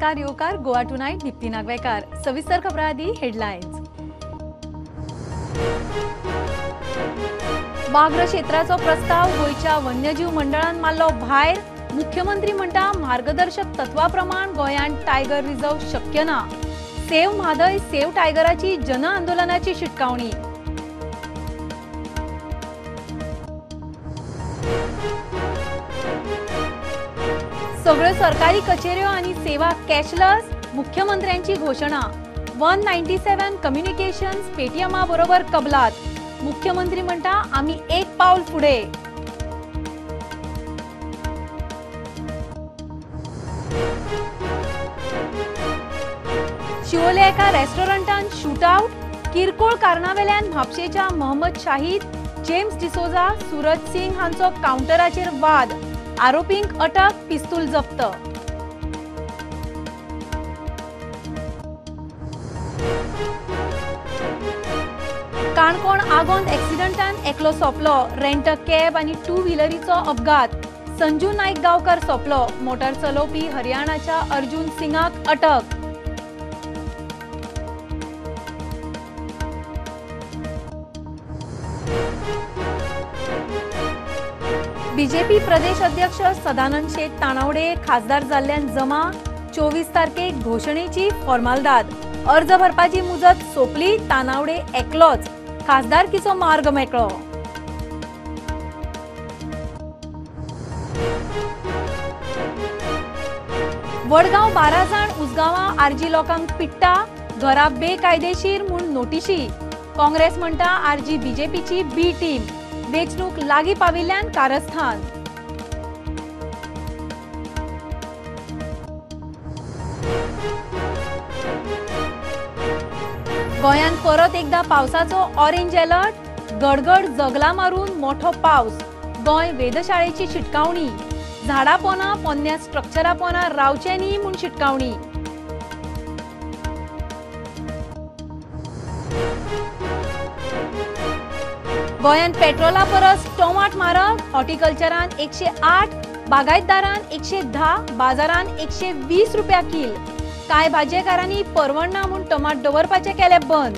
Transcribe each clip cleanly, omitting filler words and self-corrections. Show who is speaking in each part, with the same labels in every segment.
Speaker 1: नमस्कार येवकार गोवा टुनायट दीप्ती नागवेकार. सविस्तर खबरां आदी हेडलायन्स. वाघ्र क्षेत्राचो प्रस्ताव गोंयच्या वन्यजीव मंडळान मारलो भायर. मुख्यमंत्री म्हणटा मार्गदर्शक तत्वा प्रमाण गोंयांत टायगर रिझर्व शक्य ना. सेव्ह म्हादय सेव्ह टायगराची जन आंदोलनाची शिटकावणी. सगळ्यो सरकारी कचेऱ्यो आनी सेवा कॅशलेस, मुख्यमंत्र्यांची घोशणा. 197 कम्युनिकेशन्स पेटीएमा बरोबर कबलात. मुख्यमंत्री म्हणटा आमी एक पावल फुडें. शिवोले एका रेस्टॉरंटान शूटआउट. किरकोळ कारणावेल्यान म्हापशेच्या मोहम्मद शाहीद, जेम्स डिसोजा, सूरज सिंग हांचो कावंटराचेर वाद. आरोपींक अटक, पिस्तूल जप्त. काणकोण आगोंद एक्सिडंटान एकलो सोंपलो. रेंट कॅब आनी टू व्हिलरीचो अपघात. संजू नायक गांवकर सोंपलो. मोटर चलोवपी हरियाणाच्या अर्जुन सिंगाक अटक. बीजेपी प्रदेश अध्यक्ष सदानंद शेट तानावडे खासदार जाल्ल्यान जमा. 24 तारखेक घोशणेची फॉर्मालदाद. अर्ज भरपाची मुजत सोंपली. तानावडे एकलोच खासदारकीचो मार्ग मेकळो. वडगांव 12 जाण उसगांवां आरजी लोकांक पिट्टा. घरा बेकायदेशीर म्हूण नोटिशी. काँग्रेस म्हणटा आरजी बीजेपीची बी टीम. वेंचणूक लागीं पाविल्ल्यान कारस्थान. गोंयांत परत एकदा पावसाचो ऑरेंज अलर्ट. गडगड जगला मारून मोठो पावस. गोंय वेधशाळेची शिटकावणी. झाडां पोना पोन्न्या स्ट्रक्चरा पोना रावचें न्ही म्हूण शिटकावणी. गोंयांत पेट्रोला परस टोमाट म्हारग. हॉर्टिकल्चरान 108, बागायतदारान 110, बाजारान 120 रुपया कील. कांय भाजयेकारांनी परवडना म्हूण टमाट दवरपाचें केलें बंद.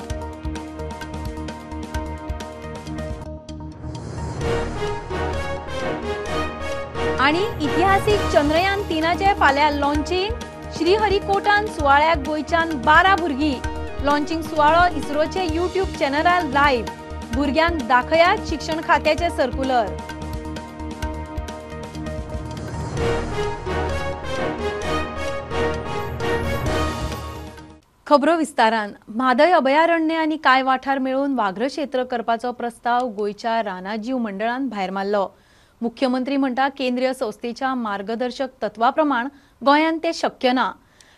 Speaker 1: आनी इतिहासीक चंद्रयान 3चें फाल्यां लॉन्चिंग. श्रीहरिकोटान सुवाळ्याक गोंयच्यान 12 भुरगीं. लॉन्चिंग सुवाळो इस्रोचे यूट्यूब चॅनलार लायव्ह. भुरग्यांक दाखयात शिक्षण खात्याचे सर्क्युलर. खबरो विस्तारान. म्हादय अभयारण्य आनी कांय वाठार मेळून वाघ्र क्षेत्र करपाचो प्रस्ताव गोंयच्या रानाजीव मंडळान भायर मारलो. मुख्यमंत्री म्हणटा केंद्रीय संस्थेच्या मार्गदर्शक तत्वा प्रमाण गोंयांत तें शक्य ना.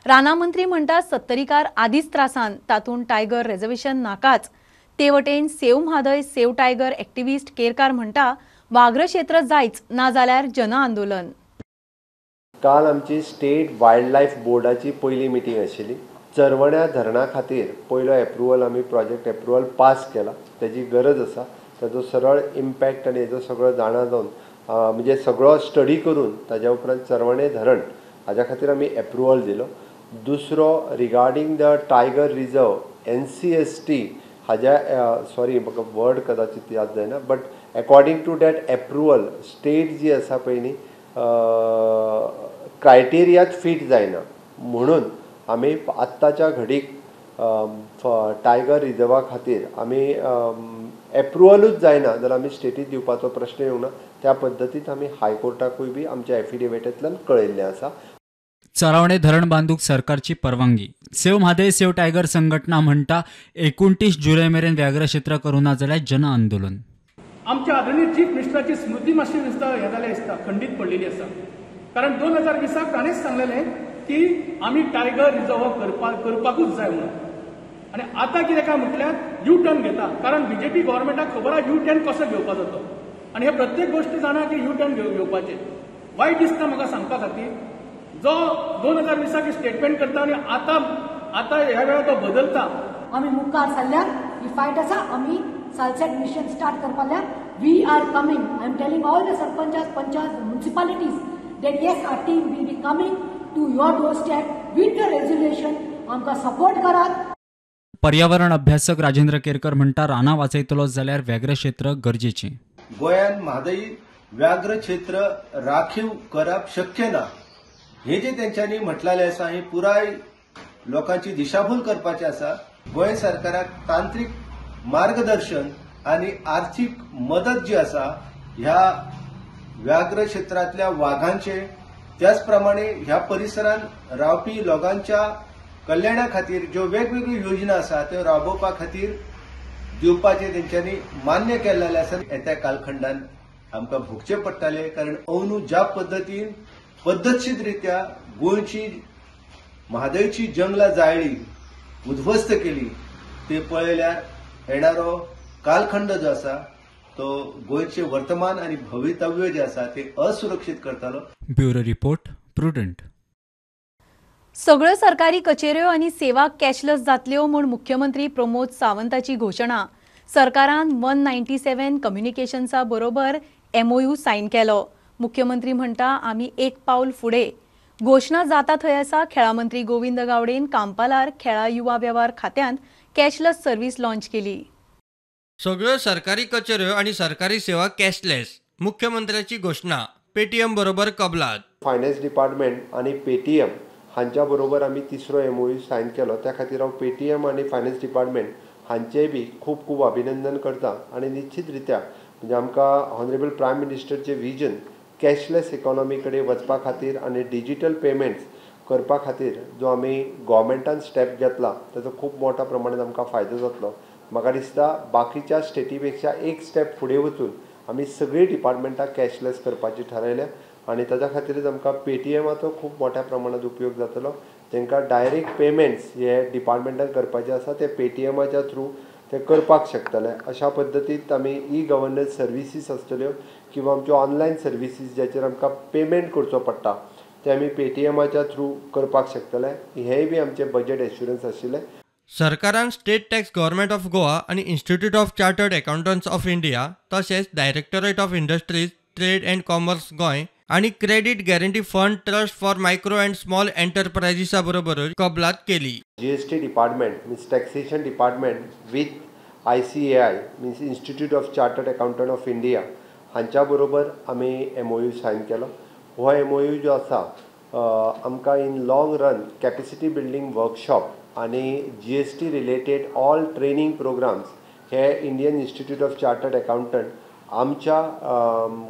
Speaker 1: राना मंत्री म्हणटा सत्तरीकार आदींच त्रासान, तातूंत टायगर रिझर्वेशन नाकाच. ते वटेन save Mhadei save tiger activist Kerkar म्हणटा वाघ्र क्षेत्र जायच, ना जाल्यार जन आंदोलन.
Speaker 2: काल आमची स्टेट वायल्ड लायफ बोर्डाची पयली मिटींग आशिल्ली. चरवण्या धरणा खातीर पयलो एप्रुवल आमी प्रोजेक्ट एप्रुवल पास केला. तेजी गरज आसा. ताजो सरळ इम्पॅक्ट आनी हेजो सगळो जाणा जावन म्हणजे सगळो स्टडी करून ताज्या उपरांत चरवणे धरण हाज्या खातीर आमी एप्रुवल दिलो. दुसरो regarding the tiger reserve NCST हाज्या सॉरी म्हाका वर्ड कदाचित याद जायना, but according to that approval state जी आसा पळय न्ही क्रायटेरियात फीट जायना म्हणून आमी आत्ताच्या घडीक टायगर रिजर्वा खातीर आमी एप्रुवलूच जायना जाल्यार आमी स्टेटीक दिवपाचो प्रश्न येवंक ना. त्या पद्दतीन आमी हायकोर्टाकूय बी आमच्या एफिडेविटांतल्यान कळयल्लें आसा.
Speaker 3: चरावणे धरण बांदूक सरकारची परवानगी. सेव्ह म्हादय सेव्ह टायगर संघटना म्हणटा 29 जुलय मेरेन व्याघ्र क्षेत्र करूं ना जाल्यार जन आंदोलन.
Speaker 4: आमच्या आदरणीय चीफ मिनिस्टराची स्मृती मातशी दिसता हें जाल्यार दिसता खंडीत पडलेली आसा. कारण 2020 ताणेंच सांगलेलें की आमी टायगर रिजर्व करपाकूच जाय म्हणून. आनी आतां कितें काय म्हटल्यार यू टर्न घेता. कारण बीजेपी गव्हर्मेंटाक खबर आसा यू टर्न कसो घेवपाचो तो. आनी हे प्रत्येक गोश्ट जाणा की यू टर्न घेवपाचें. वायट दिसता म्हाका सांगपा खातीर जो 2020 स्टेटमेंट करता आनी आतां आतां ह्या वेळार तो बदलता.
Speaker 5: आमी मुखार सरल्यार ही फायट आसा. आमी सालसेट मिशन स्टार्ट करपाक we are coming. I am telling all the sarpanchas, panchas, municipalities that yes, our team will be coming to your doorstep with the resolution. आमकां सपोर्ट करात.
Speaker 3: पर्यावरण अभ्यासक राजेंद्र केरकर म्हणटा रानां वाचयतलो जाल्यार व्याघ्र क्षेत्र गरजेचें.
Speaker 6: गोंयांत म्हादई व्याघ्र क्षेत्र राखीव करप शक्य ना हे जे तेंच्यांनी म्हटलेलें आसा हे पुराय लोकांची दिशाभूल करपाचें आसा. गोंय सरकाराक तांत्रीक मार्गदर्शन आनी आर्थीक मदत जी आसा ह्या व्याघ्र क्षेत्रांतल्या वाघांचे त्याच प्रमाणे ह्या परिसरांत रावपी लोकांच्या कल्याणा खातीर ज्यो वेगवेगळ्यो योजना आसा त्यो राबोवपा खातीर दिवपाचें तेंच्यांनी मान्य केल्लें आसा. येत्या कालखंडान आमकां भोगचें पडटलें, कारण अंदू ज्या पद्दतीन पद्दतशीररित्या गोंयची म्हादयची जंगलां जाळ्ळी, उद्ध्वस्त केली ते पळयल्यार येणारो कालखंड जो आसा तो गोंयचें वर्तमान आनी भवितव्य जें आसा तें असुरक्षीत करतालो.
Speaker 3: Bureau report, Prudent.
Speaker 1: सगळ्यो सरकारी कचेऱ्यो आनी सेवा कॅशलेस जातल्यो म्हूण मुख्यमंत्री प्रमोद सावंताची घोशणा. सरकारान 197 कम्युनिकेशन्सा बरोबर MOU sign केलो. मुख्यमंत्री म्हणटा आमी एक पावल फुडें. घोशणा जाता थंय आसा खेळा मंत्री गोविंद गावडेन कांपालार खेळा युवा वेव्हार खात्यांत कॅशलेस सर्वीस लॉन्च केली.
Speaker 7: सगळ्यो सरकारी कचेऱ्यो आनी सरकारी सेवा कॅशलेस, मुख्यमंत्र्याची घोशणा. पेटीएम बरोबर कबलात.
Speaker 2: फायनान्स डिपार्टमेंट आनी पेटीएम हांच्या बरोबर आमी तिसरो MOU sign केलो. त्या खातीर हांव पेटीएम आनी फायनान्स डिपार्टमेंट हांचेय बी खूब खूब अभिनंदन करता आनी निश्चित रित्या म्हणजे आमकां ऑनरेबल प्रायम मिनिस्टरचें विजन कॅशलेस इकॉनॉमी कडेन वचपा खातीर आनी डिजीटल पेमेंट्स करपा खातीर जो आमी गव्हर्मेंटान स्टेप घेतला ताचो खूब मोठ्या प्रमाणात आमकां फायदो जातलो. म्हाका दिसता बाकीच्या स्टेटी पेक्षा एक स्टेप फुडें वचून आमी सगळीं डिपार्टमेंटां कॅशलेस करपाची थारायल्या आनी ताच्या खातीरच आमकां पेटीएमाचो खूब मोठ्या प्रमाणात उपयोग जातलो. तांकां डायरेक्ट पेमेंट्स हे डिपार्टमेंटान करपाचे आसा ते पेटीएमाच्या थ्रू ते करपाक शकतले. अशा पद्दतीन आमी ई गव्हर्नन्स सर्विसीस आसतल्यो किंवा आमच्यो ऑनलायन सर्विसीस ज्याचेर आमकां पेमेंट करचो पडटा ते आमी पेटीएमाच्या थ्रू करपाक शकतले. हेंय बी आमचें बजेट एश्युरन्स आशिल्लें.
Speaker 7: सरकारान state tax government of Goa आनी institute of chartered accountants of India तशेंच directorate of industries trade and commerce Goa आनी credit guarantee fund trust for micro and small एंटरप्रायजीसा बरोबर कबलात केली.
Speaker 2: GST department means taxation department with ICAI means institute of chartered accountant of India हांच्या बरोबर आमी MOU sign केलो. हो MOU जो आसा आमकां in long run capacity building workshop आनी GST related all training programs हे Indian institute of chartered accountant आमच्या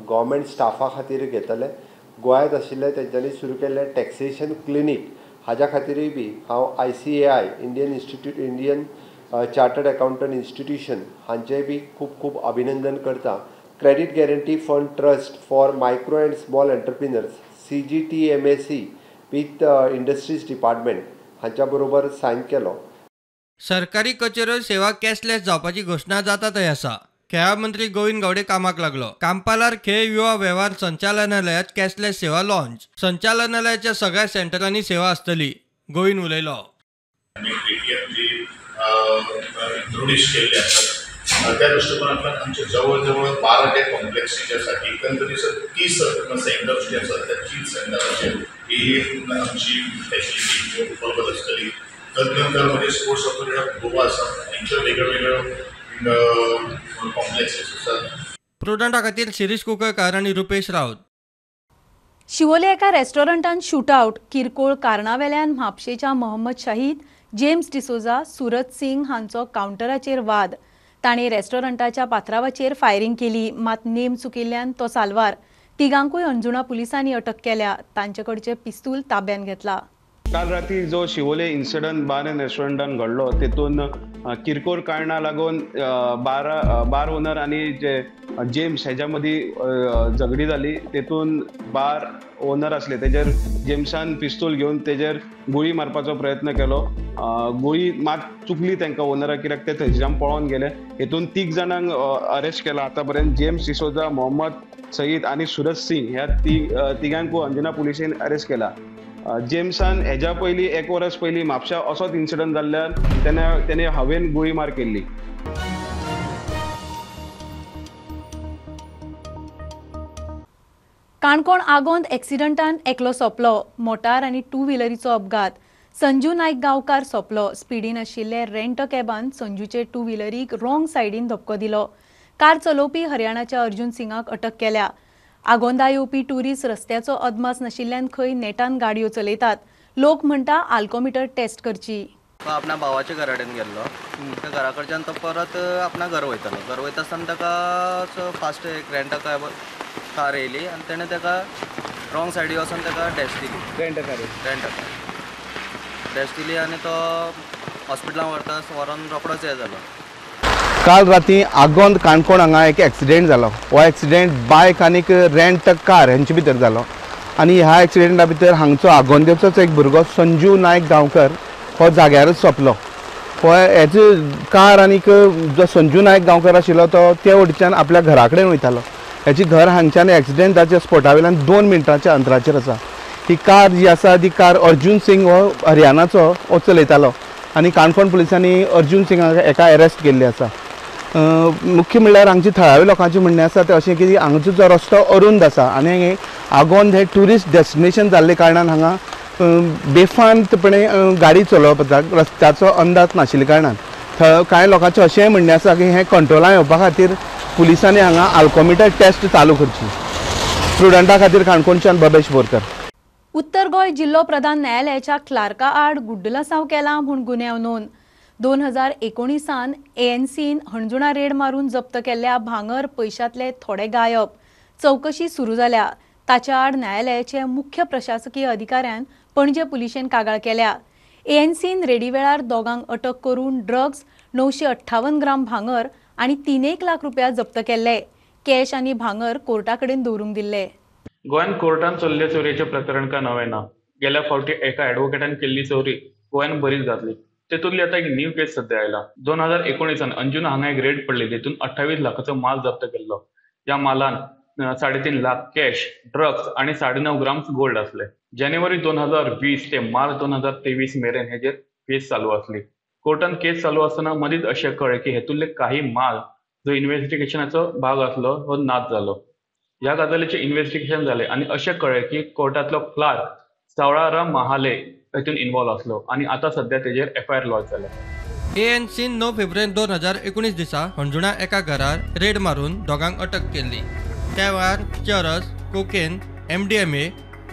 Speaker 2: गव्हर्मेंट स्टाफा खातीर घेतले. गोंयांत आशिल्ले तेंच्यांनी सुरू केल्ले टॅक्सेशन क्लिनीक हाज्या खातीरूय बी हांव ICAI Indian chartered accountant institution हांचेय बी खूब खूब अभिनंदन करता. Credit guarantee fund trust for micro and small entrepreneurs CGTMSE with industries department हांच्या बरोबर सायन केलो.
Speaker 7: सरकारी कचेऱ्यो सेवा कॅशलेस जावपाची घोशणा जाता थंय आसा. खेळा मंत्री गोविंद गावडे कामाक लागलो. कांपालार खेळ युवा वेव्हार संचालनालयात कॅशलेस सेवा लॉन्च. संचालनालयाच्या सगळ्या सेंटरांनी सेवा आसतली, गोविंद उलयलो.
Speaker 8: पेटीएम जी इंट्रोड्यूस केल्ले आसात त्या दृश्टिकोनांतल्यान आमचे जवळ जवळ 12 जे कॉम्प्लेक्सी जे आसात एकंदरीत 30 सेंटर्स जे आसात त्या 30 सेंटराचेर ही आमची फॅसिलिटी उपलब्ध आसतली. तदनंतर म्हणजे स्पोर्ट्स ऑथॉरिटी ऑफ गोवा आसा तेंच्यो वेगळ्यो वेगळ्यो कॉम्प्लेक्सीस आसात.
Speaker 7: प्रुडंटा खातीर शिरीष कुंकळकार आनी रुपेश राऊत.
Speaker 1: शिवोले एका रेस्टॉरंटान शूटआउट. किरकोळ कारणावेल्यान म्हापशेच्या मोहम्मद शाहीद, जेम्स डिसोजा, सुरज सिंग हांचो कावंटराचेर वाद. ताणें रेस्टॉरंटाच्या पात्रावाचेर फायरिंग केली, मात नेम चुकिल्ल्यान तो साल्वार. तिगांकूय अंजुणा पुलिसांनी अटक केल्या. तांचे कडचे पिस्तूल ताब्यात घेतला.
Speaker 9: काल राती जो शिवोले इन्सिडंट बार एंड रेस्टॉरंटान घडलो तेतून किरकोळ कारणां लागून बार ओनर आनी जे जेम्स हेच्या मदीं झगडी जाली. तेतून बार ओनर आसले तेजेर जेम्सान पिस्तूल घेवन तेजेर गुळी मारपाचो प्रयत्न केलो. गुळी मात चुकली तांकां ओनराक, कित्याक ते थंयच्यान पळोवन गेले. हेतून 3 जाणांक अरेस्ट केला आतां पर्यंत. जेम्स डिसोजा, मोहम्मद सईद आनी सुरज सिंग ह्या तिगांकूय अंजुना पुलिसेन अरेस्ट केला. जेम्सान हेज्या पयलीं 1 वर्स पयलीं म्हापशा असोच इन्सिडंट जाल्ल्यान तेणे हवेन गुळी मार केल्ली.
Speaker 1: काणकोण आगोंद एक्सिडंटान एकलो सोंपलो. मोटार आनी टू व्हिलरीचो अपघात. संजू नायक गांवकार सोंपलो. स्पिडीन आशिल्ले रेंट कॅबान संजूचे टू व्हिलरीक रॉंग सायडीन धपको दिलो. कार चलोवपी हरियाणाच्या अर्जुन सिंगाक अटक केल्या. आगोंदा येवपी टुरिस्ट रस्त्याचो अदमास नाशिल्ल्यान खंय नेटान गाडयो चलयतात. लोक म्हणटा आल्कोमिटर टेस्ट करची.
Speaker 10: तो आपल्या भावाच्या घरा कडेन गेल्लो. त्या घरा कडच्यान तो परत आपणा घर वयतालो. घर वयता आसतना ताका फास्ट एक रेंट कॅब कार येयली आनी तेणें ताका रॉंग सायडी वचून ताका डॅश दिली.
Speaker 11: रेंट कार
Speaker 10: डॅश दिली आनी तो हॉस्पिटलान व्हरता व्हरोन रोकडोच हें जालो.
Speaker 11: काल राती आगोंद काणकोण हांगा एक एक्सिडेंट जालो. हो एक्सिडेंट बायक आनीक रेंट कार हेंचे भितर जालो आनी ह्या एक्सिडेंटा भितर हांगचो आगोंदेचोच एक भुरगो संजू नायक गांवकर हो जाग्यारच सोंपलो. हो हेजो कार आनीक जो संजू नायक गांवकर आशिल्लो तो ते वटेच्यान आपल्या घरा कडेन वयतालो. हेची घर हांगच्यान एक्सिडेंटाच्या स्पॉटा वयल्यान 2 मिनटांच्या अंतराचेर आसा. ही कार जी आसा ती कार अर्जुन सिंग हो हरियाणाचो हो चलयतालो आनी काणकोण पुलिसांनी अर्जुन सिंगाक एका अरेस्ट केल्ली आसा. मुख्य म्हणल्यार हांगचे थळाव्या लोकांचें म्हणणें आसा तें अशें की हांगचो जो रस्तो अरुंद आसा आनी आगोंद हें ट्युरिस्ट डेस्टिनेशन जाल्ले कारणान हांगा बेफांतपणे गाडी चलोवप जाता, रस्त्याचो अंदाज नाशिल्ल्या कारणान. कांय लोकांचें अशेंय म्हणणें आसा की हें कंट्रोलान येवपा खातीर पुलिसांनी हांगा आल्कोमिटर टेस्ट चालू करची. स्टुडंटा खातीर काणकोणच्यान बबेश बोरकर.
Speaker 1: उत्तर गोंय जिल्लो प्रधान न्यायालयाच्या क्लार्का आड गुड्डलासांव केला म्हूण गुन्यांव नोंद. 2019 एएनसीन हणजुणा रेड मारून जप्त केल्ल्या भांगर पयशांतले थोडे गायब. चवकशी सुरू जाल्या. ताच्या आड न्यायालयाचे मुख्य प्रशासकीय अधिकाऱ्यान पणजे पुलिशेन कागाळ केल्या. एएनसीन रेडी वेळार दोगांक अटक करून ड्रग्स 958 ग्राम भांगर आनी 3.5 लाख रुपया जप्त केल्ले. कॅश आनी भांगर कोर्टा कडेन दवरूंक दिल्ले.
Speaker 12: गोंयांत कोर्टान चल्ले चोरयेचें प्रकरण काय नवें ना. गेल्या फावटी एका एडवोकेटान केल्ली चोरी गोंयांत बरीच जातली. तेतूंतली आतां एक न्यू केस सद्या आयला. 2019 अंजुना हांगा एक रेड पडली. तेतून 28 लाखाचो माल जप्त केल्लो. ह्या मालान 3.5 लाख कॅश, ड्रग्स आनी 9.5 ग्राम्स गोल्ड आसले. जानेवारी 2020 ते मार्च 2023 मेरेन हेजेर केस चालू आसली. कोर्टान केस चालू आसतना मदींच अशें कळ्ळें की हेतूंतले काही माल जो इन्वेस्टिगेशनाचो भाग आसलो हो नाच जालो. ह्या गजालीचें इन्वेस्टिगेशन जालें आनी अशें कळ्ळें की कोर्टांतलो क्लार्क सावळाराम महाले हेतून इन्वॉल्व आसलो आनी आतां सद्या तेजेर एफआयआर लॉन्च जाल्या.
Speaker 7: एएनसीन 9 फेब्रुवारी 2019 दिसा हणजुणा एका घरार रेड मारून दोगांक अटक केल्ली. त्या वेळार चरस, कोकेन, MDMA,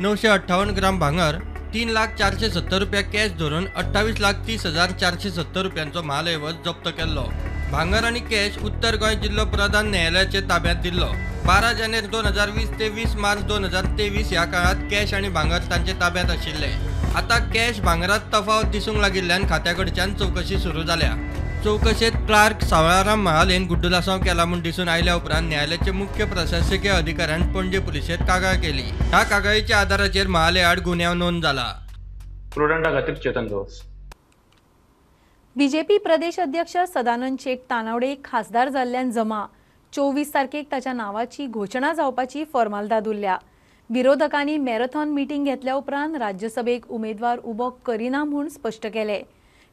Speaker 7: 958 ग्राम भांगर, 3,00,470 रुपया कॅश धरून 28,30,470 रुपयांचो म्हाल ऐवज जप्त केल्लो. भांगर आनी कॅश उत्तर गोंय जिल्लो प्रधान न्यायालयाचे ताब्यांत दिल्लो. 12 जानेर 2020 ते 20 मार्च 2023 ह्या काळांत कॅश आनी भांगर तांचे ताब्यांत आशिल्ले. आतां कॅश भांगरात तफावत दिसूंक लागिल्ल्यान खात्या कडच्यान चवकशी सुरू जाल्या. चवकशेंत क्लार्क सावळाराम महालेन गुड्डुलासांव केला म्हूण दिसून आयल्या उपरांत न्यायालयाचे मुख्य प्रशासकीय अधिकाऱ्यान पणजे पुलिशेंत कागाळ केली. ह्या कागाळीच्या आधाराचेर महाले आड गुन्यांव नोंद जाला.
Speaker 12: प्रुडंटा खातीर चेतन गवस.
Speaker 1: बीजेपी प्रदेश अध्यक्ष सदानंद शेट तानावडे खासदार जाल्ल्यान जमा. 24 तारखेक ताच्या नावाची घोशणा जावपाची फॉर्मालदाद उरल्या. विरोधकांनी मॅरेथॉन मिटींग घेतल्या उपरांत राज्यसभेक उमेदवार उबो करिना म्हूण स्पश्ट केलें.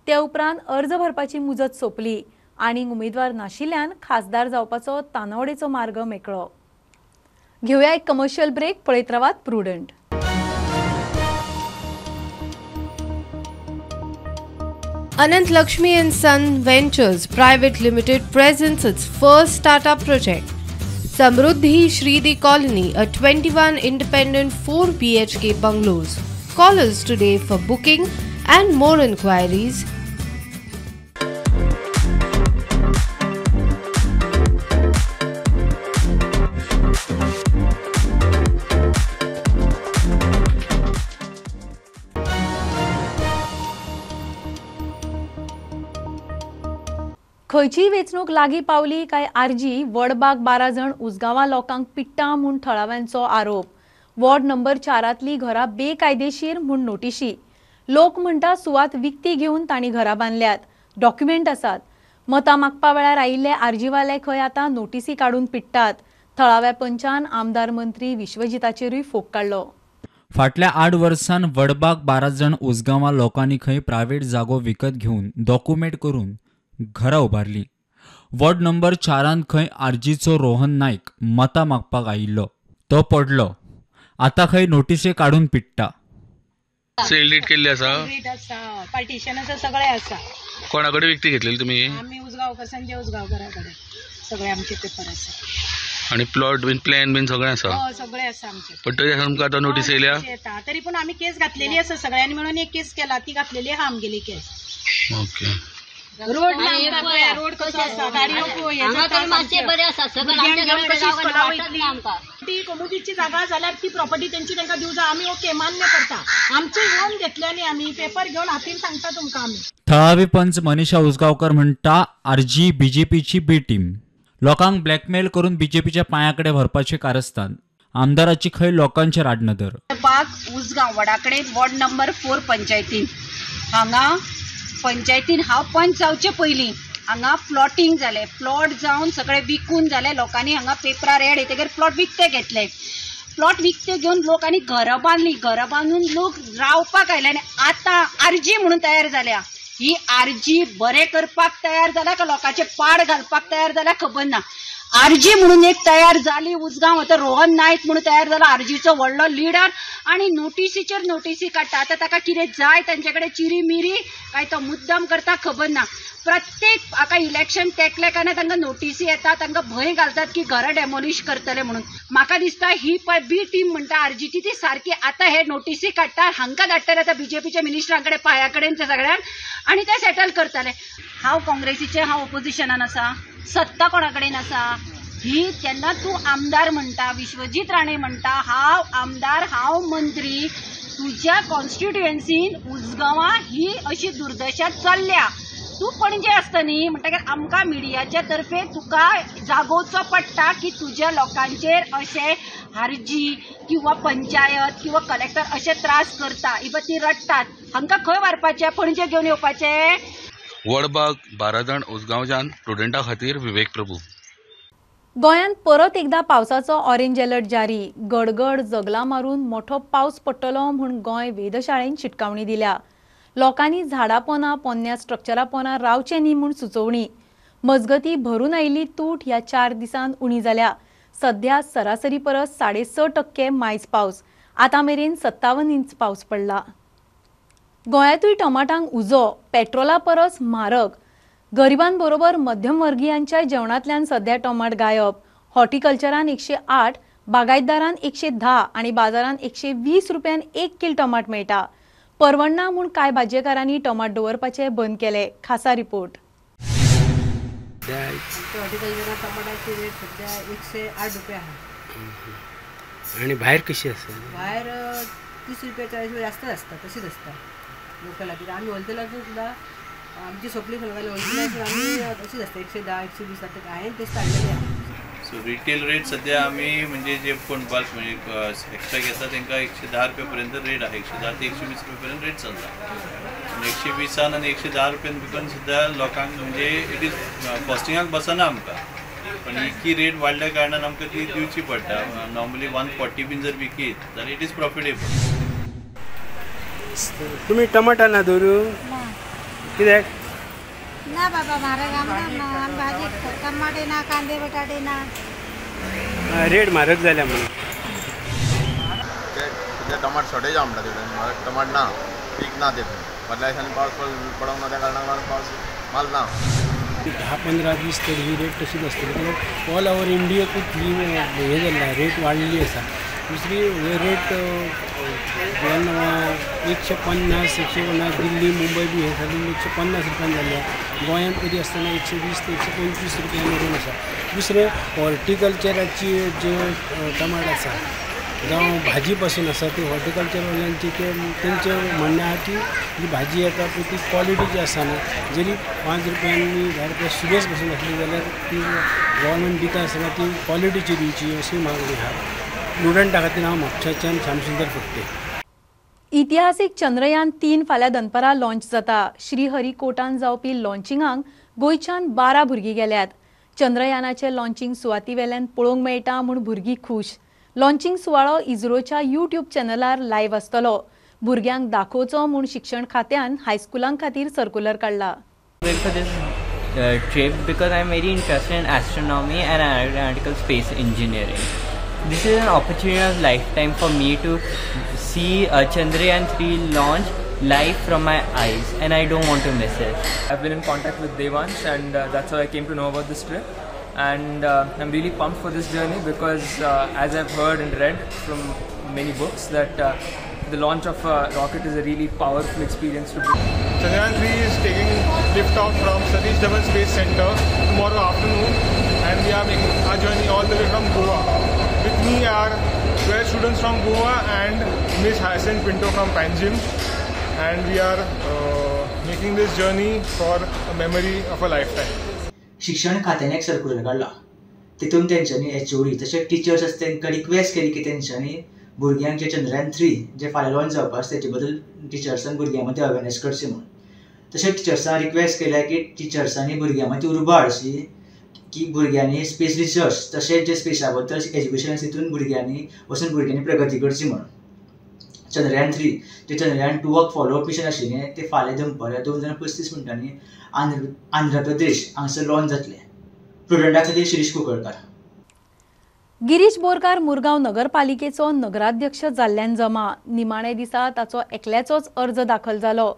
Speaker 1: त्या उपरांत अर्ज भरपाची मुजत सोंपली आनी उमेदवार नाशिल्ल्यान खासदार जावपाचो तानावडेचो मार्ग मेकळो. घेवया एक कमर्शियल ब्रेक. पळयत रावात Prudent.
Speaker 13: Anant Lakshmi and Son Ventures Private Limited presents its first startup project, Samruddhi Shridi Colony, a 21 independent 4 BHK bungalows. Call us today for booking and more inquiries.
Speaker 1: खंयचीय वेंचणूक लागीं पावली काय आरजी वडबाग 12 जण उसगांवां लोकांक पिट्टा म्हूण थळाव्यांचो आरोप. वॉर्ड नंबर 4तली घरां बेकायदेशीर म्हूण नोटिशी. लोक म्हणटा सुवात विकती घेवन तांणी घरां बांदल्यात, डॉक्युमेंट आसात. मतां मागपा वेळार आयिल्ले आरजीवाले खंय आतां नोटिसी काडून पिट्टात. थळाव्या पंचान आमदार मंत्री विश्वजिताचेरूय फोग काडलो.
Speaker 3: फाटल्या 8 वर्सां वडबाग 12 जण उसगांवां लोकांनी खंय प्रायव्हेट जागो विकत घेवन डॉक्युमेंट करून घरां उबारली. वॉर्ड नंबर 4 खंय आरजीचो रोहन नायक मतां मागपाक आयिल्लो, तो पडलो. आतां खंय नोटिसे काडून पिडटा.
Speaker 14: सेल डीड केल्ली आसा,
Speaker 15: पार्टिशन आसा, सगळें आसा.
Speaker 14: कोणा कडेन विकती घेतलेली तुमी?
Speaker 15: आमी उजगांवकर, संजय उजगांवकरा कडेन सगळें आमचे पेपर आसा.
Speaker 14: आनी प्लॉट बीन प्लॅन बीन सगळें आसा?
Speaker 15: हय, सगळें आसा आमचें.
Speaker 14: पण तरी आमकां आतां नोटीस येयल्या?
Speaker 15: तरी पूण आमी केस घातलेली आसा, सगळ्यांनी म्हणून एक केस केला, ती घातलेली आहा आमगेली केस.
Speaker 14: ओके.
Speaker 15: रोड ना, रोड कसो आसा, गाडयो ती कोमुदीची जागा जाल्यार ती प्रॉपर्टी तेंची तांकां दिवं जाय, आमी ओके मान्य करता. आमची लोन घेतल्यानी आमी पेपर घेवन हातीन सांगता तुमकां आमी.
Speaker 3: थळावी पंच मनीषा उसगांवकर म्हणटा आरजी बीजेपीची बी टीम लोकांक ब्लॅकमेल करून बीजेपीच्या पांया कडेन व्हरपाचें कारस्थान. आमदाराची खंय लोकांचेर आडनदर.
Speaker 16: बाग उसगांव वडा कडेन वॉर्ड नंबर 4 पंचायतीन, हांगा पंचायतीन हांव पंच जावचे पयलीं हांगा प्लॉटिंग जालें. प्लॉट जावन सगळें विकून जालें. लोकांनी हांगा पेपरार एड येतकीर प्लॉट विकते घेतले. प्लॉट विकते घेवन लोकांनी घरां बांदली. घरां बांदून लोक रावपाक आयले आनी आतां आरजी म्हणून तयार जाल्या. ही आरजी बरें करपाक तयार जाल्या का लोकांचे पाड घालपाक तयार जाल्या खबर ना. आरजी म्हणून एक तयार जाली उजगांव, आतां रोहन नायक म्हणून तयार जाला आरजीचो व्हडलो लिडर, आनी नोटिसीचेर नोटिसी काडटा. आतां ताका कितें जाय, तांचे कडेन चिरी मिरी काय तो मुद्दम करता खबर ना. प्रत्येक हाका इलेक्शन तेंकलें काय ना तांकां नोटिसी येता, तांकां भंय घालतात की घरां डेमोलिश करतले म्हणून. म्हाका दिसता ही पळय बी टीम म्हणटा आरजीची, ती सारकी आतां हे नोटिसी काडटा, हांकां धाडटले आतां बीजेपीच्या मिनिस्टरां कडेन, पांया कडेन ते सगळ्यांक, आनी ते सेटल करतले. हांव काँग्रेसीचें, हांव ओपोजिशनान आसा, सत्ता कोणा कडेन आसा ही तेन्ना तूं आमदार म्हणटा, विश्वजीत राणे म्हणटा हांव आमदार, हांव मंत्री, तुज्या कॉन्स्टिट्युएन्सीन उजगांवां ही अशी दुर्दशा चल्ल्या. तूं पणजे आसता न्ही, म्हणटकीर आमकां मिडियाच्या तर्फे तुका जागोवचो पडटा की तुज्या लोकांचेर अशें आरजी किंवा पंचायत किंवा कलेक्टर अशे त्रास करता. इबा ती रडटात, हांकां खंय व्हरपाचें, पणजे घेवन येवपाचें.
Speaker 14: वडबाग बाराजण उसगांवच्यान प्रुडंटा खातीर विवेक प्रभू.
Speaker 1: गोंयांत परत एकदा पावसाचो ऑरेंज अलर्ट जारी. गडगड जगला मारून मोठो पावस पडटलो म्हूण गोंय वेधशाळेन शिटकावणी दिल्या. लोकांनी झाडां पोना, पोन्न्या स्ट्रक्चरा पोना रावचें न्ही म्हूण सुचोवणी. मजगती भरून आयिल्ली तूट ह्या 4 दिसांत उणी जाल्या. सध्या सरासरी परस 6.5% मायज पावस. आतां मेरेन 57 इंच पावस पडला. गोंयांतूय टमाटांक उजो, पेट्रोला परस म्हारग. गरिबांबरोबर मध्यमवर्गीयांच्या जेवणांतल्यान सध्या टमाट गायब. हॉर्टिकल्चरान 108, बागायतदारान 110 आनी बाजारान 120 रुपयान 1 किल टमाट मेळटा. परवडना म्हूण कांय भाजयेकारांनी टमाट दवरपाचे बंद केले. खासा रिपोर्ट.
Speaker 17: हॉर्टिकल्चरान टमाटाची रेट सध्या 108 रुपया आहा.
Speaker 18: आनी भायर कशी आसा?
Speaker 17: भायर 30 रुपया 40 रुपया जास्त आसता, तशीच आसता लोकलाक. कित्याक आमी होलसेलासून सुद्दां आमची सोंपली जाल्यार होलसेलासून आमी तशीच आसता 110 120. आतां हांवें तेच काडलेले आहा.
Speaker 19: सो रिटेल रेट सध्या आमी म्हणजे जे कोण बल्क म्हणजे एक्स्ट्रा घेता तांकां 110 रुपया पर्यंत रेट आहा. 110 ते 120 रुपया पर्यंत रेट चलता. 120 आनी 110 रुपयान विकून सुद्दां लोकांक म्हणजे it is कॉस्टिंगाक बसना आमकां. पण इतकी रेट वाडल्या कारणान आमकां ती दिवची पडटा. नॉर्मली 140 बीन जर विकीत जाल्यार it is profitable.
Speaker 18: तुमी टमाटा ना दवरू कित्याक?
Speaker 20: ना बाबा, म्हारग आमकां भाजी टमाटे ना, कांदे बटाटे ना,
Speaker 18: रेट म्हारग जाल्या म्हणून.
Speaker 21: सध्या टमाट शॉर्टेज आहा म्हणटा तिकडे, टमाट ना, पीक ना तेतून. फाटल्या दिसांनी पावस पडोंक ना, त्या कारणाक पावस माल ना.
Speaker 18: 10-15 दीस तरी ही रेट तशीच आसतली. कित्याक ऑल ओवर इंडियाकूच ही हें जाल्लें, रेट वाडलेली आसा. दुसरी हे रेट 150 150 दिल्ली मुंबय बी हे घालून 150 रुपयान जाल्ले. गोंयांत तरी आसतना 120 ते 125 रुपया मेरेन आसा. दुसरें हॉर्टिकल्चराची जे टमाट आसा जावं भाजी पासून आसा ती हॉर्टिकल्चरवाल्यांची ते तेंचें म्हणणें आहा की जी भाजी येता पळय ती क्वॉलिटी जी आसा न्हू, जरी 5 रुपयांनी 10 रुपया सुबेज पासून आसली जाल्यार ती गव्हर्मेंट दिता आसतना ती क्वॉलिटीची दिवची अशी मागणी आहा. प्रुडंटा खातीर हांव म्हापशाच्यान श्यामसुंदर फडते.
Speaker 1: इतिहासीक चंद्रयान 3 फाल्यां दनपारां लॉन्च जाता. श्रीहरिकोटान जावपी लॉन्चिंगाक गोंयच्यान 12 भुरगीं गेल्यात. चंद्रयानाचें लॉन्चिंग सुवाती वेल्यान पळोवंक मेळटा म्हूण भुरगीं खूश. लॉन्चिंग सुवाळो इस्रोच्या यूट्यूब चॅनलार लायव्ह आसतलो. भुरग्यांक दाखोवचो म्हूण शिक्षण खात्यान हायस्कुलां खातीर सर्कुलर काडला.
Speaker 22: Trip because I am very interested in astronomy and aeronautical space engineering.
Speaker 4: This is an opportunity of lifetime for me to see Chandrayaan 3 launch live from my eyes, and I don't want to miss it.
Speaker 22: I've been in contact with Devansh, and that's how I came to know about this trip. And I'm really pumped for this journey because as I've heard and read from many books that the launch of a rocket is a really powerful experience to be.
Speaker 23: Chandrayaan 3 is taking lift off from Satish Dhawan Space Center tomorrow afternoon, and we are making our journey all the way from Goa. With me are 12 students from Goa and Miss Hyacinth Pinto from Panjim, and we are making this journey for a memory of a lifetime.
Speaker 24: शिक्षण खात्यान एक circular काडला, तितून तेंच्यांनी HOD तशेंच teachers आसा तेंकां request केली की तेंच्यांनी भुरग्यांक जे चंद्रयान 3 जे फाल्यां लॉन्च जावपा आसा तेचे बद्दल टिचर्सान भुरग्यां मदीं अवेरनेस करची म्हूण. तशेंच टिचर्सांक रिक्वेस्ट केल्या की टिचर्सांनी भुरग्यां मदीं उर्बा हाडची की भुरग्यांनी स्पेस रिसर्च तशेंच जे स्पेसा बद्दल एज्युकेशन आसा तितून भुरग्यांनी वचून भुरग्यांनी प्रगती करची म्हूण. चंद्रयान 3 जे चंद्रयान 2 फॉलोअप मिशन आशिल्लें तें फाल्यां दनपारां 2:35 आंध्र प्रदेश हांगसर लॉन्च जातलें. प्रुडंटा खातीर शिरीष कुंकळकार.
Speaker 1: गिरीश बोरकार मुरगांव नगरपालिकेचो नगराध्यक्ष जाल्ल्यान जमा. निमाणे दिसा ताचो एकल्याचोच अर्ज दाखल जालो.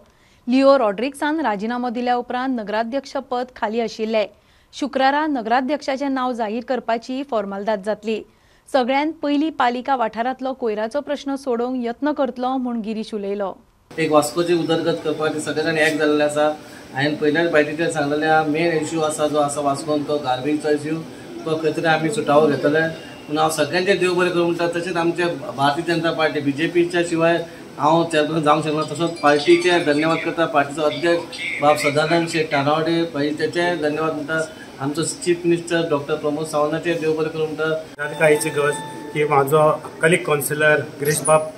Speaker 1: लिओ रॉड्रिक्सान राजिनामो दिल्या उपरांत नगराध्यक्ष पद खाली आशिल्लें. शुक्रारा नगराध्यक्षाचें नांव जाहीर करपाची फॉर्मालदाद जातली. सगळ्यांत पयली पालिका वाठारांतलो कोयराचो प्रश्न सोडोवंक यत्न करतलो म्हूण गिरीश उलयलो.
Speaker 25: एक वास्कोची उदरगत करपाक सगळे जाण एक जाल्ले आसा. हांवें पयल्याच बायटीचेर सांगलेलें, मेन इश्यू आसा जो आसा वास्कोन तो गार्बेजचो इश्यू, तो खंय तरी आमी सुटावो घेतले. पूण हांव सगळ्यांचें देव बरें करूं म्हणटा. तशेंच आमचे भारतीय जनता पार्टी बीजेपीच्या शिवाय हांव चेअरपर्सन जावंक शकना. तसोच पार्टीचे धन्यवाद करता, पार्टीचो अध्यक्ष बाब सदानंद शेट तानावडे भाई तेचे धन्यवाद म्हणटा. आमचो चीफ मिनिस्टर डॉक्टर प्रमोद सावंताचे देव बरें करूं म्हणटा.
Speaker 26: काळीची गरज की म्हाजो कलीग कावन्सिलर गिरीश बाब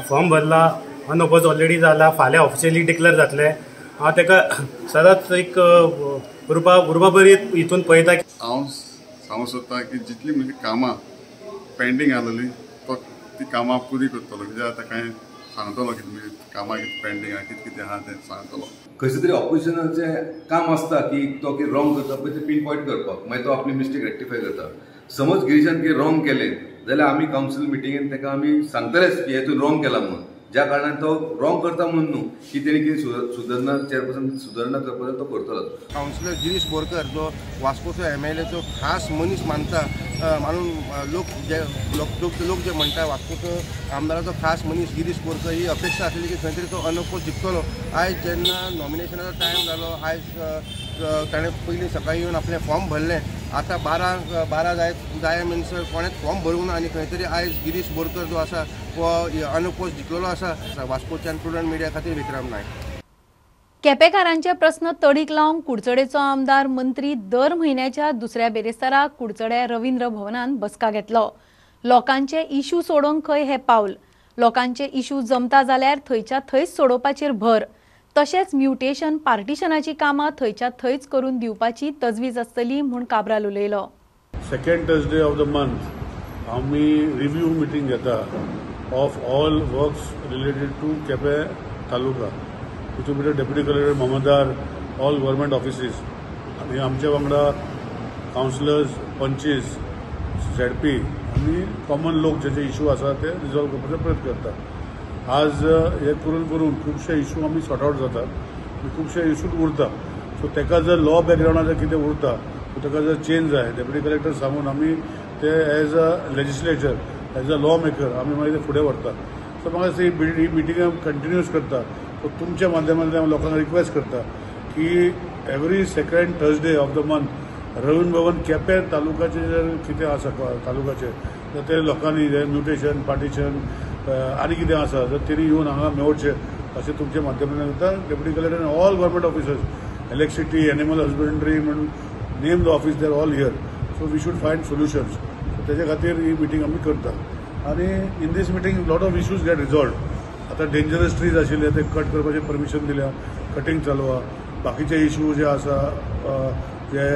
Speaker 26: फॉर्म भरला, अनओपोज ऑलरेडी जाला, फाल्यां ऑफिशियली डिक्लेअर जातलें. हांव ताका सदांच एक उर्बा बरी हितून पळयता.
Speaker 27: हांव सांगूंक सोदता की जितली म्हणजे कामां पेंडींग आसलेली तो ती कामां पुरी करतलो. कित्याक आतां कांय सांगतलो की तुमी कामां कितें पेंडींग आहा, कितें कितें आहा तें सांगतलो.
Speaker 28: खंयचे तरी ऑपोजिशनाचें काम आसता की तो कितें रॉंग करता पळय तें पीन पॉयंट करपाक, मागीर तो आपली मिस्टेक रेक्टिफाय करता. समज गिरीशान कितें रॉंग केलें जाल्यार आमी कावन्सील मिटिंगेन ताका आमी सांगतलेच की हें तूं रॉंग केलां म्हणून. ज्या कारणान तो रॉंग करता म्हणून न्हू की तेणी कितें सुदारणा चेअरपर्सन सुदारणा करपाक तो करतलो.
Speaker 29: कावन्सिलर गिरीश बोरकर जो वास्कोचो एमएलएचो खास मनीस मानता, मानून लोक जे म्हणटा वास्कोचो आमदाराचो खास मनीस गिरीश बोरकर, ही अपेक्षा आसली की खंय तरी तो अनओपोज जिखतलो. आयज जेन्ना नॉमिनेशनाचो टायम जालो, आयज ताणें पयलीं सकाळीं येवन आपलें फॉर्म भरलें. आतां 12 जाय म्हणसर कोणेंच फॉर्म भरूंक ना आनी खंय तरी आयज गिरीश बोरकर जो आसा हो अनओपोज जिखलेलो आसा. वास्कोच्यान प्रुडंट मिडिया खातीर विक्रम नायक.
Speaker 1: केपेकारांचे प्रस्न तडीक लावंक कुडचडेचो आमदार मंत्री दर म्हयन्याच्या दुसऱ्या बेरेस्तारा कुडचडे रवींद्र भवनान बसका घेतलो. लोकांचे इश्यू सोडोवंक खंय हे पावल. लोकांचे इश्यू जमता जाल्यार थंयच्या थंयच सोडोवपाचेर भर, तशेंच म्युटेशन पार्टिशनाची कामां थंयच्या थंयच करून दिवपाची तजवीज आसतली म्हूण काब्राल उलयलो.
Speaker 30: Second Thursday of the month आमी रिव्ह्यू मिटींग घेता of all works related to Quepem taluka. तितून भितर डेप्युटी कलेक्टर, मामलदार, ऑल गव्हर्मेंट ऑफिसीस आनी आमच्या वांगडा कावन्सिलर्स, पंचीस, झेडपी आनी कॉमन लोक जे जे इश्यू आसा ते रिजॉल्व करपाचो प्रयत्न करता. आज हे करून करून खुबशे इश्यू आमी सॉर्ट आवट जातात आनी खुबशे इश्यू उरता. सो ताका जर लॉ बॅकग्रावंडार जर कितें उरता ताका जर चेंज जाय, डेप्युटी कलेक्टर सांगून आमी ते as a legislature, as a law maker आमी मागीर ते फुडें व्हरता. सो म्हाका दिसता ही मिटींग कंटिन्यूस करता. सो तुमच्या माध्यमांतल्यान हांव लोकांक रिक्वेस्ट करता की every second Thursday of the month Ravindra Bhavan Quepem तालुकाचे जर कितें आसा तालुकाचे तर ते लोकांनी जे म्युटेशन पार्टिशन आनी कितें आसा जर तेणी येवन हांगा मेळचें अशें तुमच्या माध्यमांतल्यान करता. Deputy collector and all government officers, electricity, animal husbandry म्हण name the office, they are all here. So we should find solutions. तेजे खातीर ही मिटींग आमी करता आनी in this meeting lot of issues get resolve. आतां डेंजरस ट्रीज आशिल्ले ते cut करपाचें परमिशन दिल्या, कटींग चालू आहा. बाकीचे इश्यू जे आसा, जे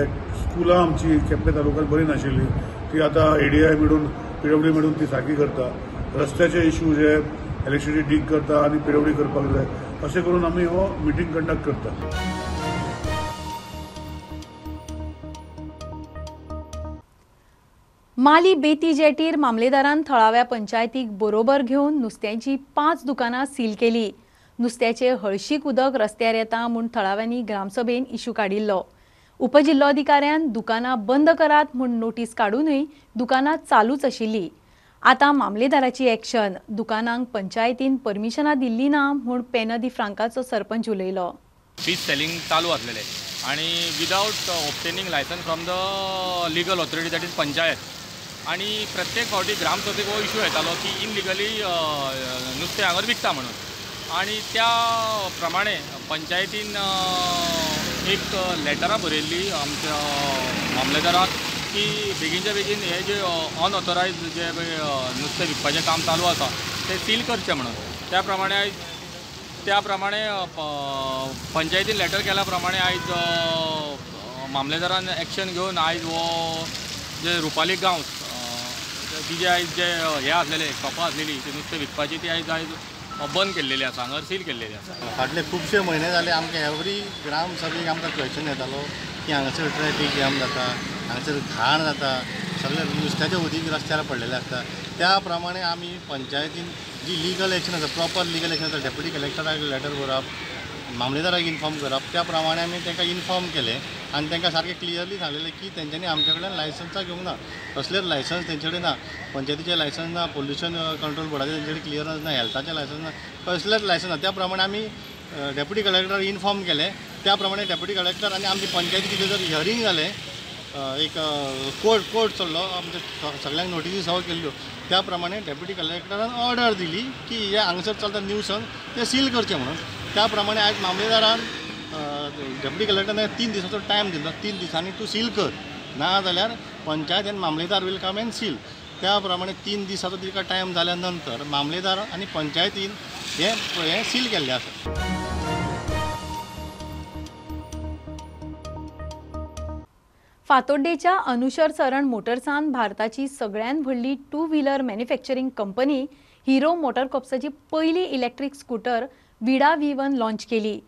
Speaker 30: स्कुलां आमची केपें तालुक्यांत बरी नाशिल्ली ती आतां एडीआय मेळून पीडब्ल्यू मेळून ती सारकी करता. रस्त्याचे इश्यू जे इलेक्ट्रिसिटी डीग करता आनी पीडब्ल्यू करपाक जाय, अशें करून आमी हो मिटींग कंडक्ट करता.
Speaker 1: माली बेती जेटीर मामलेदारान थळाव्या पंचायतीक बरोबर घेवन नुस्त्यांची 5 दुकानां सील केली. नुस्त्याचे हळशीक उदक रस्त्यार येता म्हूण थळाव्यांनी ग्रामसभेन इशू काडिल्लो. उपजिल्लोधिकाऱ्यान दुकानां बंद करात म्हूण नोटीस काडूनय दुकानां चालूच आशिल्ली. आतां मामलेदाराची एक्शन. दुकानांक पंचायतीन परमिशनां दिल्ली ना म्हूण पेना दी फ्रांकाचो सरपंच उलयलो.
Speaker 2: फीश सेलिंग चालू आसलेले आनी without obtaining licence from the legal authority, that is panchayat. आनी प्रत्येक फावटी ग्रामसभेक हो इशू येतालो की इनलिगली नुस्तें हांगार विकता म्हणून. आनी त्या प्रमाणे पंचायतीन एक लेटरां बरयल्ली आमच्या मामलेदाराक की बेगीनच्या बेगीन हे जे अनऑथोरायज जे नुस्तें विकपाचें काम चालू आसा तें सील करचें म्हणून. त्या प्रमाणे पंचायतीन लेटर केल्या प्रमाणे आयज मामलेदारान एक्शन घेवन आयज हो जे रुपाली गांवस तिजे आयज जे हे आसलेले शॉपां आसलेली ती नुस्तें विकपाची ती आयज आयज बंद केल्लेली आसा, हांगार सील केल्लेली आसा.
Speaker 5: फाटले खुबशे म्हयने जाले आमकां एवरी ग्रामसभेक आमकां क्वेश्चन येतालो की हांगासर ट्रॅफीक जॅम जाता, हांगासर घाण जाता, सगळे नुस्त्याचे उदीक रस्त्यार पडलेले आसता. त्या प्रमाणे आमी पंचायतीन जी लिगल एक्शन आसा, प्रॉपर लिगल एक्शन आसा, डेप्युटी कलेक्टराक लेटर बरोवप, मामलेदाराक इन्फॉर्म करप, त्या प्रमाणे आमी तांकां इन्फॉर्म केलें आनी तांकां सारकें क्लियरली सांगलेलें की तेंच्यांनी आमचे कडेन लायसन्सां घेवंक ना, कसलेच लायसन्स तेंचे कडेन ना, पंचायतीचें लायसन्स ना, पोल्युशन कंट्रोल बोर्डाचें तेंचे कडेन क्लियरन्स ना, हेल्थाचें लायसन्स ना, कसलेच लायसन्स ना. त्या प्रमाणे आमी डेप्युटी कलेक्टराक इन्फॉर्म केलें. त्या प्रमाणे डेप्युटी कलेक्टर आनी आमची पंचायती भितर हियरींग जालें, एक कोर्ट चल्लो, आमच्या सगळ्यांक नोटिसी सर्व केल्ल्यो. त्या प्रमाणे डेप्युटी कलेक्टरान ऑर्डर दिली की हे हांगासर चलता न्यूसन तें सील करचें म्हणून. त्या प्रमाणे आयज मामलेदारान डेप्युटी कलेक्टरान 3 दिसांचो टायम दिलो, 3 दिसांनी तूं सील कर, ना जाल्यार पंचायत आनी मामलेदार will come and seal. त्या प्रमाणे 3 दिसाचो तिका टायम जाल्या नंतर मामलेदार आनी पंचायतीन हें सील केल्लें आसा.
Speaker 1: फातोड्डेच्या अनुशर सरण मोटर्सान भारताची सगळ्यात व्हडली 2 व्हीलर मॅन्युफॅक्चरिंग कंपनी हिरो मोटरकॉर्प्साची पयली इलेक्ट्रीक स्कूटर विडा V1 launch केली.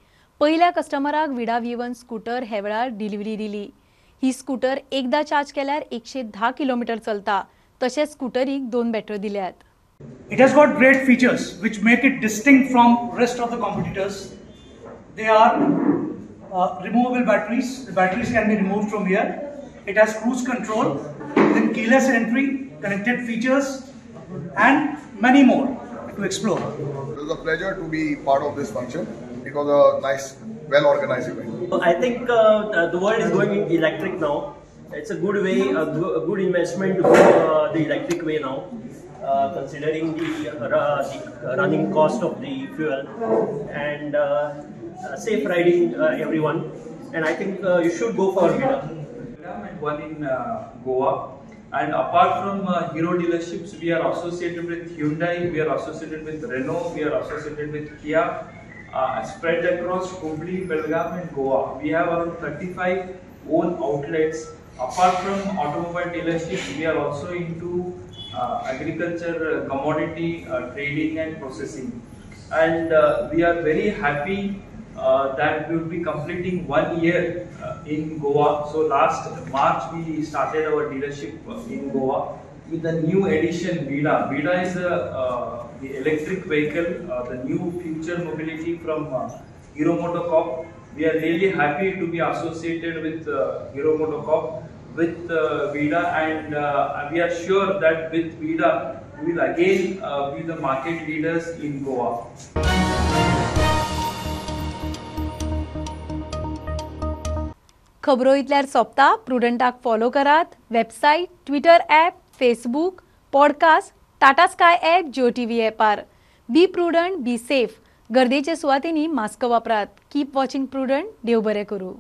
Speaker 1: पहिल्या कस्टमराक विडा V1 scooter हे वेळार डिलिव्हरी दिली. ही स्कूटर एकदा चार्ज केल्यार 110 किलोमीटर चलता. तशेंच स्कूटरीक 2 बॅटरी दिल्यात.
Speaker 6: It has got great features which make it distinct from rest of the competitors. They are removable batteries. The batteries can be removed from here. It has cruise control, then keyless entry, connected features, and many more to explore.
Speaker 7: It was a pleasure to be part of this function. It was a nice, well organized event.
Speaker 8: I think the world is going electric now. It's a good way, a good investment to go the electric way now, considering the running cost of the fuel and safe riding everyone. And I think you should go for Vida.
Speaker 9: And one in Goa. And apart from Hero dealerships, we are associated with Hyundai, we are associated with Renault, we are associated with Kia, spread across Hubli, Belgaum and Goa. We have around 35 own outlets. Apart from automobile dealerships, we are also into agriculture, commodity trading and processing. And we are very happy that we will be completing 1 year in Goa. So last March we started our dealership in Goa with a new edition Vida. Vida is the electric vehicle, the new future mobility from Hero MotoCorp. We are really happy to be associated with Hero MotoCorp, with Vida, and we are sure that with Vida we will again be the market leaders in Goa.
Speaker 1: खबरो इतल्यार सोंपता. प्रुडंटाक follow करात. Website, Twitter app, Facebook, podcast, Tata Sky app, Jio TV ॲपार. Be prudent, be safe. गर्देचे सुवातेंनी mask वापरात. Keep watching Prudent. देव बरें करूं.